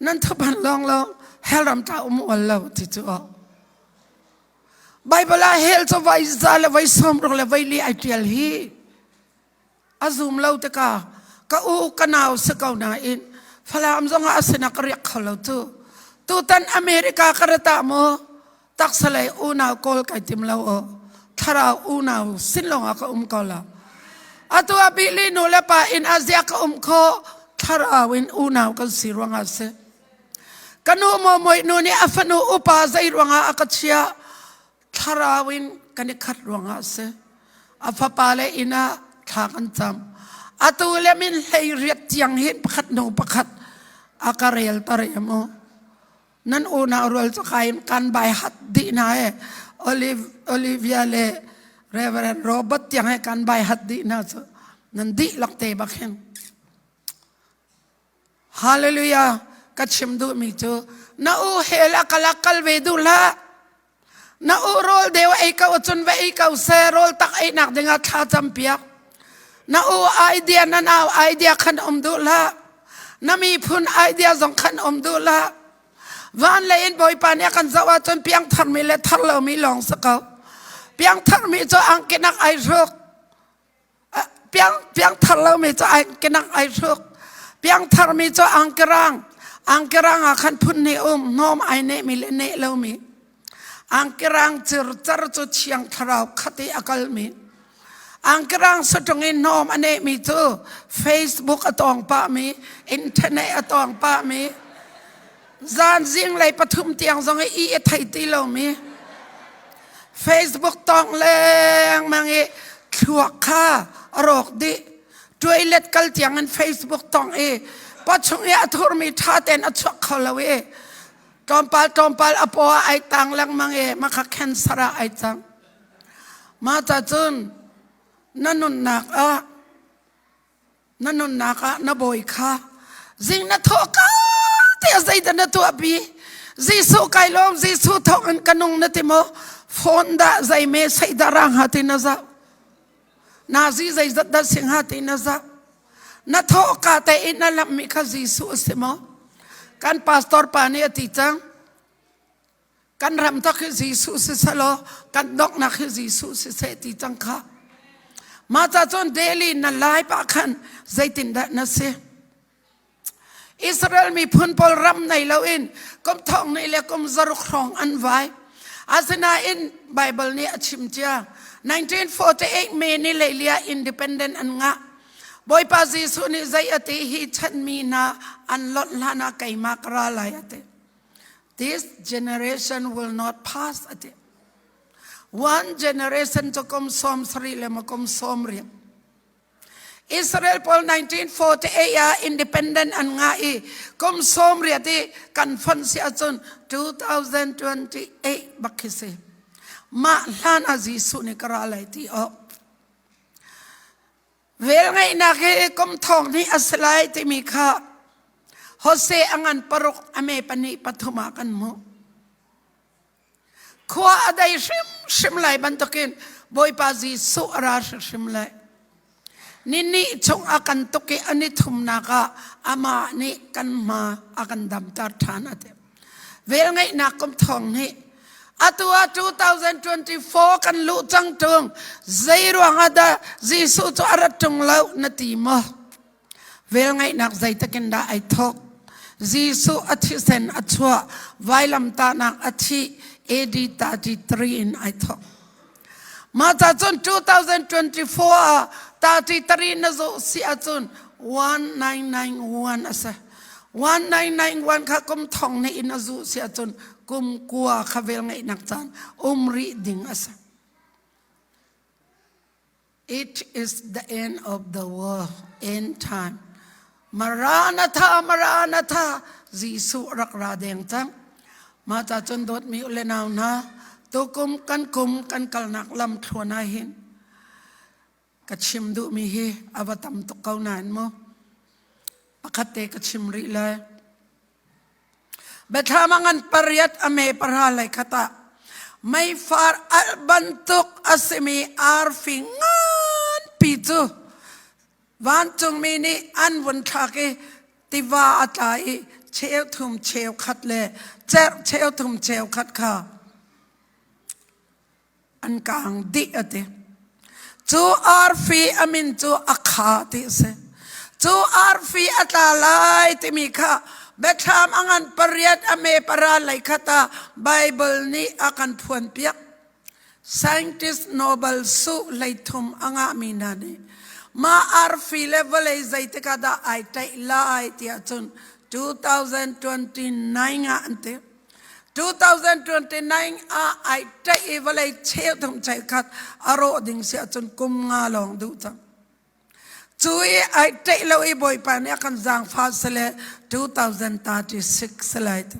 Nan thupan lawng lawng hell ram ta um ual lo ti cu aw. Bible ah hell cu vai za le vai sawm ruk le vai li ai tial hi a zum lo tikah ka u ka nau si ko nain Falam zong ah a sinah ka riak kho lo cu. Tutan America ka rata mu taksa lei unau kawl kai tim lo o thlarau unau sin lawng ah ka um ko lo. Atu ah bili nu le pa in azia ka um kho thlarau in unau kan si ruangah si. Ka nu maw moi nu nih a fanu upa zei ruangah a ka chiah thlarau in kan i khat ruangah a si. A fapa le inn ah thla kan cam. Atu le min hlei riat tiang hin pakhat hnu pakhat a ka rel ta re mu. Nan unau rual cu kai kan bai hat dih na e. Olive, Olivia le Reverend Robert tiang he kan bai hat dih na cu. Nan dihlak te bak hin. Hallelujah! Ka chim duhmi cu na u hell a kal ah kal ve duh hlah. Na u rawl deu ei ko cun va ei ko seh rawl tak ei nak dingah thla cam piak. Na u idea na nau idea khan um duh hlah. Na miphun idea zong khan um duh hlah. Van lei in Bawipa nih a kan zoh ahcun piangtharmi le thar lomi lawng si ko. Piangtharmi cu angkinak ai hruk. Piang piangthar lomi cu kenak ai hruk. Piangtharmi cu angkerang. Angkerang ah khan phun hnih um hnawm ai nehmi le neh lomi. Angkerang circar cu thiang thlarau khat i a kalmi. Angkerang saṭung in hnawm a nehmi cu Facebook a tawng pahmi, internet a tawng pahmi, zan zinglei pathum tiang zong i a thei ti lomi Facebook tawng lengmang i thluak kha a rawk dih toilet kal tiang in Facebook tawng i pachung i a thurmi ṭha tein a chuak kho lo i tlawmpal tlawmpal a paw ah ai tang lengmang i makha cancer ah ai cang mah ca cun na nunnak ah Na nunnak ah na bawi kha zing na thawh ka te zeidah na tuah bi Jesuh kai lawm Jesuh thawk in ka nung na ti maw phone dah zei me sei dah ra hnga ti na zau nazi zeizat dah si hnga ti na zau na thawh ka te in na lamh mi kha Jesuh a si maw kan pastor pa nih a ti cang Kan ram tak hi Jesuh si selaw kan donghnak hi Jesuh si seh ti cang kha. Mah ca cun daily na lai pah khan zeitindah na si? Israel miphun pawl ram nei loin kum thong ni le kum zaruk hrawng an vai. Asinain Bible nih a chim cia. 1948 May ni leilia independent an ngah. Bawipa Jesuh nih zei a ti hi chanmi hna an lonh hlan ah keimah ka ra lai a ti. This generation will not pass a ti. One generation cu kum sawm sarih le ma kum sawm riat. Israel pawl 1948 ah independent an ngah i kum sawm riat i kan fonh si ahcun 2028 bak khi si. Mah hlan ah Jesuh nih ka ra lai ti awk. Velngeihnak hi kum thong hnih a si lai timi kha Hose a ngan paruk a me pahnih pathum ah kan hmuh. Khua a dei hrimhrim lai bantukin Bawipa Jesuh a ra hrimhrim lai. Ni nih chung a kan tuk i a ni thumnak ah amah nih kan hma a kan damter ṭhan a ti. Velngeihnak kum thong hnih atu ah 2024 kan luh cang ṭung zei ruangah dah Jesuh cu a rat ṭung lo na ti maw? Velngeihnak zeitakin dah ai thawk? Jesuh a thisen a chuah vailamtahnak a thih AD 33 in ai thawk. Mah ca cun 2024 ah 33 na zawh si ahcun 1991 a si. 1991 kha kum thong nih in a zuh si ahcun kum kua kha vel ngeihnak caan um rih ding a si. It is the end of the world, end time. Maranatha, Maranatha, Jesuh rak ra deng cang. Mah ca cun dawtmi u le nau hna, tukum kan kum kan kalnak lam thluan ah hin ka chim duhmi hi a va tam tuk ko nain mu. Pakhat te ka chim rih lai. Biathlam a ngan pariat a me pahra lei khat ah meifar alh bantuk a simi arfi nganpi cu vancungmi nih an vun thlak i tiva a tla i cheu thum cheu khat le cerh cheu thum cheu khat kha an kaang dih a ti. Cu arfi a min cu a kha ti a si. Cu arfi a tla lai timi kha Biathlam a ngan pariat a me para lei khat ah Bible nih a kan phuan piak. Scientist Nobel su hleithum a ngahmi hna nih mah arfi le vawlei zeitik ah dah ai ṭaih lai tiah cun 2029 ah an ti. 2029 ah ai ṭaih i vawlei cheu thum chei khat a rawh ding si ahcun kum nga lawng duh cang. Cu i ai ṭaih lo i Bawipa nih a kan zaangfah sile 2036 si lai tu.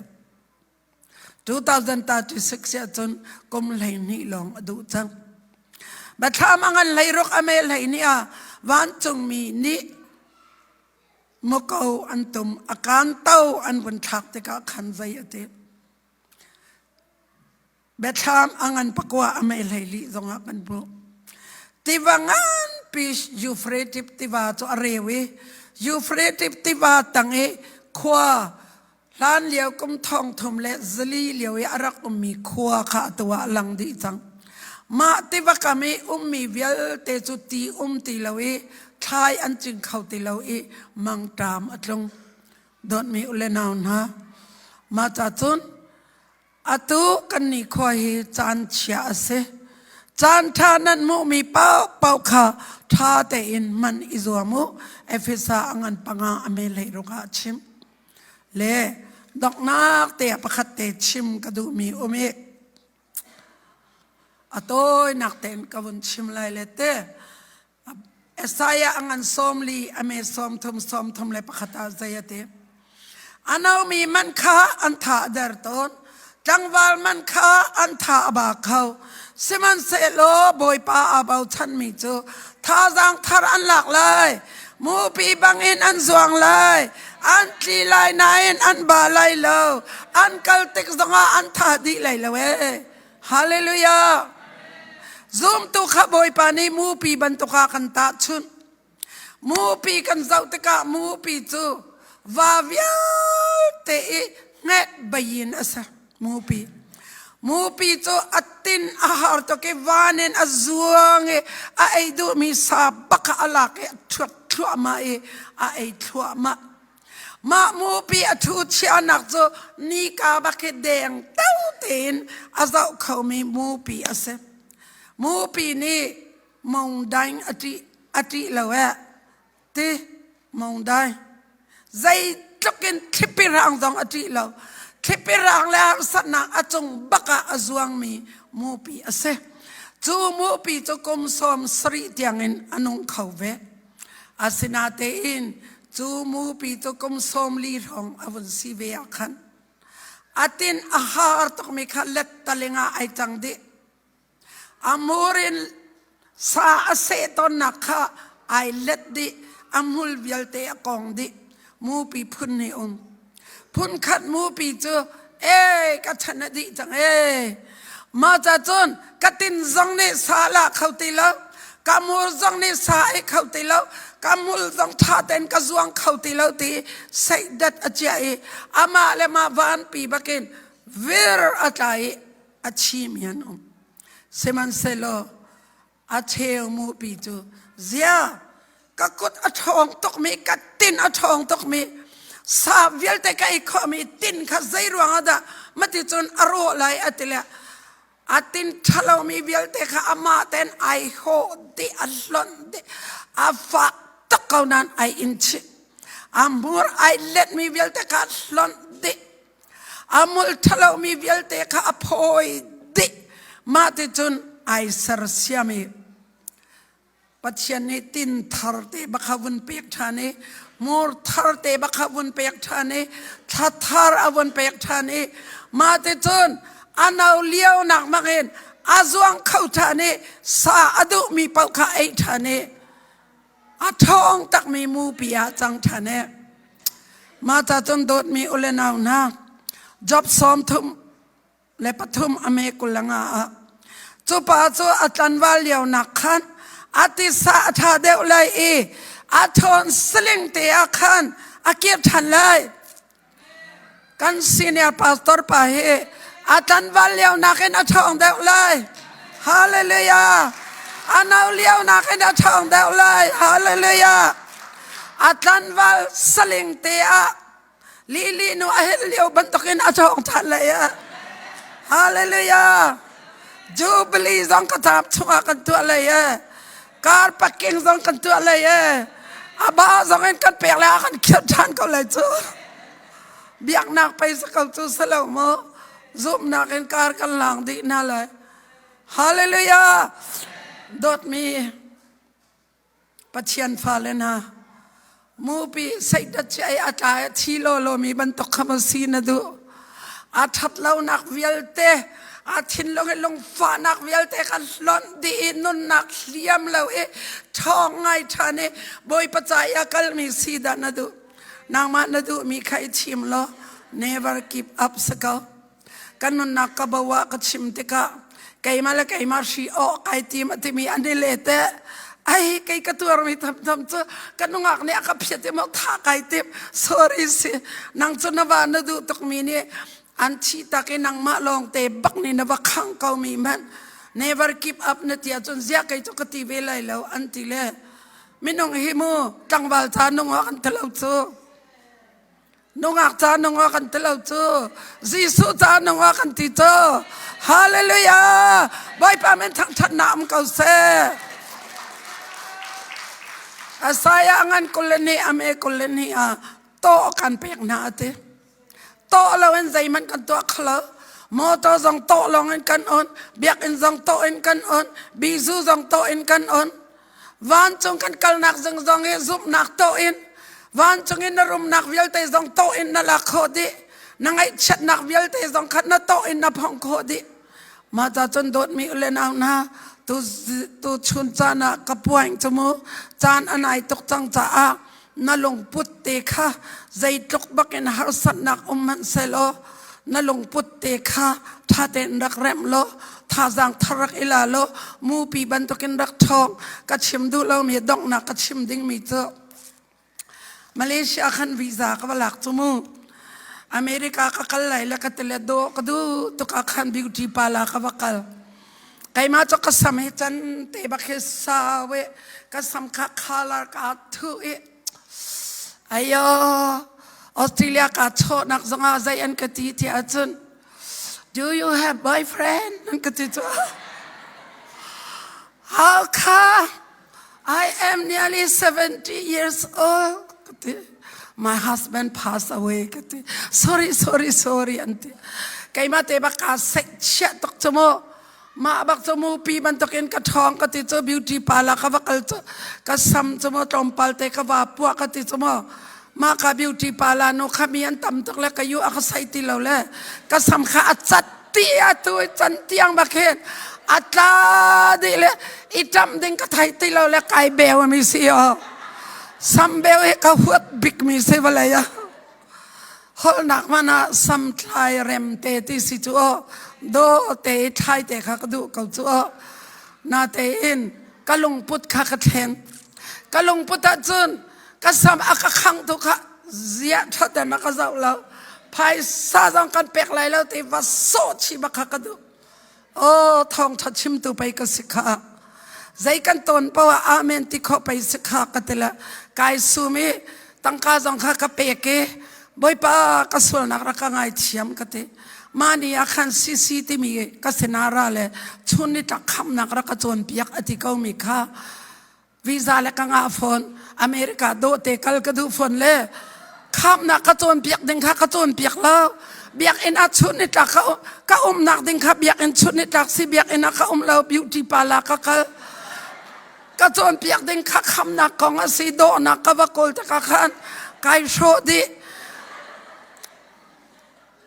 2036 si ahcun kum 12 lawng a duh cang. Biathlam a ngan hleiruk a me 12 ah vancungmi nih Muko an tum, a kanto an vun thlak tikah khan zei a ti. Biathlam a ngan pakua a mei hlei li zongah kan hmuh. Tiva nganpi Euphrates tiva cu a reu i Euphrates tiva tang i khua hlan lio kum thong thum le zali lio i a rak ummi khua kha atu ah a lang dih cang. Mah tiva kam i ummi vialte cu ti um ti lo i thlai an cing kho ti lo i mangṭam a tlung. Dawtmi u le nau hna, mah ca cun Atu kan nikhua hi caan chia a si. Caan ṭha nan hmuhmi paohpaoh kha ṭha tein hman i zuam u. Efesa a ngan panga a me hlei ruk ah a chim. Le donghnak te ah pakhat te chim ka duhmi um i a tawinak tein ka vun chim lai le te. Isaiah a ngan 40 a me 30 31 ah zei a ti. A nomi man kha an tha a der tawn. Tlangval man kha an tha a ba kho. Sihmanhsehlaw Bawipa aa bochanmi cu thazaang thar an lak lai. Mupi bangin an zuang lai. An tli lai nain an ba lai lo. An kal tik zongah an tha dih lai lo ee. Hallelujah! Zumtu kha Bawipa nih mupi bantuk ah kan tahchunh. Mupi kan zoh tikah mupi cu va vialte i hnet bayin a si. Mupi. Mupi cu a tin a har tuk i van in a zuang i a ei duhmi sa bak kha a lak i a thuat thluahmah i a ei thluahmah. Mah mupi a ṭhu chiahnak cu nika bak hi deng to tein a zoh khomi mupi a si. Mupi nih mongdaing a ṭih a ṭih lo eh ti mongdaing zeitluk in thlipi rang zong a ṭih lo. Thlipi rang le harsatnak a cung bak ah a zuangmi mupi a si. Cu mupi cu kum 70 tiangin a nung kho ve. Asinatein cu mupi cu kum 40 hrawng a vun si ve ah khan a tin a har tukmi kha lettaling ah ai cang dih. A mur in sa a seh tawnnak kha ai let dih, a hmul vialte a kong dih. Mupi phun nih um. Phun khat mupi cu ee ka chan a dih cang ee. Mah ca cun ka tin zong nih sa la kho ti lo, ka mur zong nih sa ei kho ti lo, ka mul zong ṭha tein ka zuang kho ti lo ti seihdat a ciah i amah le mah vanpi bakin vir a tla i a chimi an um. Sihmanhsehlaw a cheu mupi cu zia ka kut a ṭhawng tukmi ka tin a ṭhawng tukmi sa vialte ka ei khawhmi tin kha zei ruangah dah mati cun a rawh lai a ti le a tin ṭhalomi vialte kha amah ten ai hawh dih a hlonh dih a fak tuk ko. ko nain ai in chih. A hmur ai letmi vialte kha hlonh dih. A mul ṭhalomi vialte kha a phawi dih. Mah ti cun ai sersiam i Pathian nih tin thar te bak kha vun pek ṭhan i hmur thar te bak kha vun pek ṭhan i thla thar a vun pek ṭhan i mah ti cun a no lio nak bak in a zuang kho ṭhan i sa a duhmi paoh kha ei ṭhan i a ṭhawng takmi mupi ah cang ṭhan i mah ca cun dawtmi u le nau hna Job 33 a me 25 ah cu pa cu a tlanval lio nak khan a tisa a ṭha deuh lai i a ṭhawn saling te ah khan a kir ṭhan lai. Kan senior pastor pa hi a tlanval lio nakin a ṭhawng deuh lai. Hallelujah! A no lio nakin a ṭhawng deuh lai. Hallelujah! A tlanval saling te ah lili nu a hel lio bantukin a ṭhawng ṭhan lai. Hallelujah! Jubilee zong ka caam chungah kan tuah lai. Car parking zong kan tuah lai e. A ba zong in kan pek le a kan khirh ṭhan ko lai cu. Biaknak pei sa ko cu si lo mu. Zumhnak in kar kan lang dih hna lai. Hallelujah! Dawtmi Pathian fale hna, mupi seitat ci ai a tla i a thi lawlaw mi bantuk kha maw si na duh? A ṭhat lonak vialte, a thinlung i lungfahnak vialte kha hlonh dih i nunnak hliam lo i ṭhawng ngai ṭhan i Bawipa ca i a kalmi si dah na duh? Nangmah na duhmi kha i thim law never give up si ko. Kan nunnak ka bo ah ka chim tikah keimah le keimah hri awh kai tim a timi an i le te ai kei ka tuarmi thamtham cu ka nungak nih a ka phiat i maw tha kai tim sorry si nang cu na va na duh tukmi nih an thi tak i nangmah lawng te bak nih na va khang ko mi hmanh never give up na ti ahcun ziah kei cu ka ti ve lai lo an ti le minung hi mu tlangval ca nungak an ti lo cu Nungak ca nungak kan ti lo cu. Jesuh ca nungak kan ti cu. Hallelujah! Bawipa min thangṭhatnak um ko seh. Isaiah ngan 22 ame 22 ah tawh kan pek hna ati. Tawh lo in zeihmanh kan tuah kholo. Motor zong tawh lawng in kan on, biakinn zong tawh in kan on, bizu zong tawh in kan on. Vancung kan kalnak zong zong i zumhnak tawh in vancung in na rumnak vialte zong tawh in na lak khawh dih. Na ngaihchiatnak vialte zong kha na tawh in na phongh khawh dih. Mah ca cun dawtmi u le nau hna tu tu chun caan ah ka puaing cu mu caan a nai tuk cang caah na lungput te kha zeitluk bakin harsatnak um hmanh sehlaw na lungput te kha ṭha tein rak remh law thazaang thar rak i la law mupi bantukin rak ṭhawng. Ka chim duh lomi donghnak ka chim dingmi cu Malaysia khan visa ka va lak cu mu. America ka kal lai le ka ti le dawh ka duh tuk ah khan beauty parlor ka va kal. Keimah cu ka sam hi can te bak hi sau i ka sam kha color kaa thuh i ayo Australia kaa chawhnak zongah zei an ka ti ti ahcun do you have boyfriend an ka ti cu how come I am nearly 70 years old ka ti. My husband passed away ka ti. Sorry, sorry, sorry an ti. Keimah te bak kaa seihchiah tuk cu mu. Mah bak cu mu pi bantukin ka ṭhawng ka ti cu beauty parlor ka va kal cu ka sam cu mu tlawmpal te ka va puah ka ti cu mu. Mah ka beauty parlor nu kha mi an tam tuk le ka yu a ka sei ti lo le ka sam kha a cat ti atu i can tiang bak hin a tla dih le i ṭamh ding ka thei ti lo le kai beu mi si o sam beu hi ka huat bik mi si vawlei ah holnak man ah sam thlai rem te ti si cu o do te i thlai te kha ka duh ko cu o na te in ka lungput kha ka thlen ka lungput ah cun ka sam a ka khang tu kha ziah ṭhatter na ka zoh lo phaisa zong kan pek lai lo ti va sawh chih bak kha ka duh oh thawngṭha chimtu pei ka si kha zei kan tawn poah ah amen ti khawh pei si kha ka ti le kai sum i tangka zong kha ka pek i bawipa ka sualnak rak ka ngaithiam ka ti mah ni ah khan CC timi ka sinara le chun ni tlak khamnak rak ka cawnpiak a ti ko mi kha visa le ka ngah fawn. America dawh te kal ka duh fawn le khamnak ka cawnpiak ding kha ka cawnpiak lo. Biakinn ah chun ni tlak ka umnak ding kha biakinn chun ni tlak si biakinn ah ka um lo beauty parlor ka kal. Ka cawnpiak ding kha khamnak kong a si dawhnak ka va kawl tikah khan kai hrawh dih.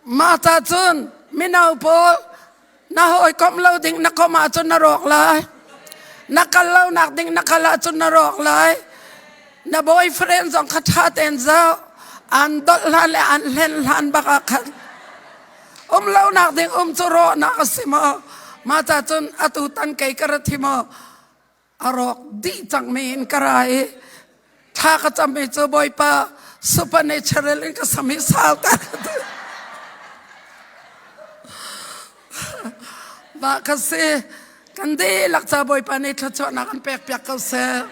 Mah ta cun mino pawl na hawikomh lo ding na komh ahcun na rawk lai. Na kal lonak ding na kal ahcun na rawk lai. Na boyfriend zong kha ṭha tein zoh. An dolh hlan le an hlen hlan bak ah khan um lonak ding um cu rawhnak a si maw? Mah ta cun atu tan kei ka ra thi maw? A rawk dih cangmi in ka ra i thla ka cam i cu Bawipa supernatural in ka sam hi sau ta ka ti. Mah ka si. Kan dihlak ca Bawipa nih thluachuahnak an pek piak ko seh.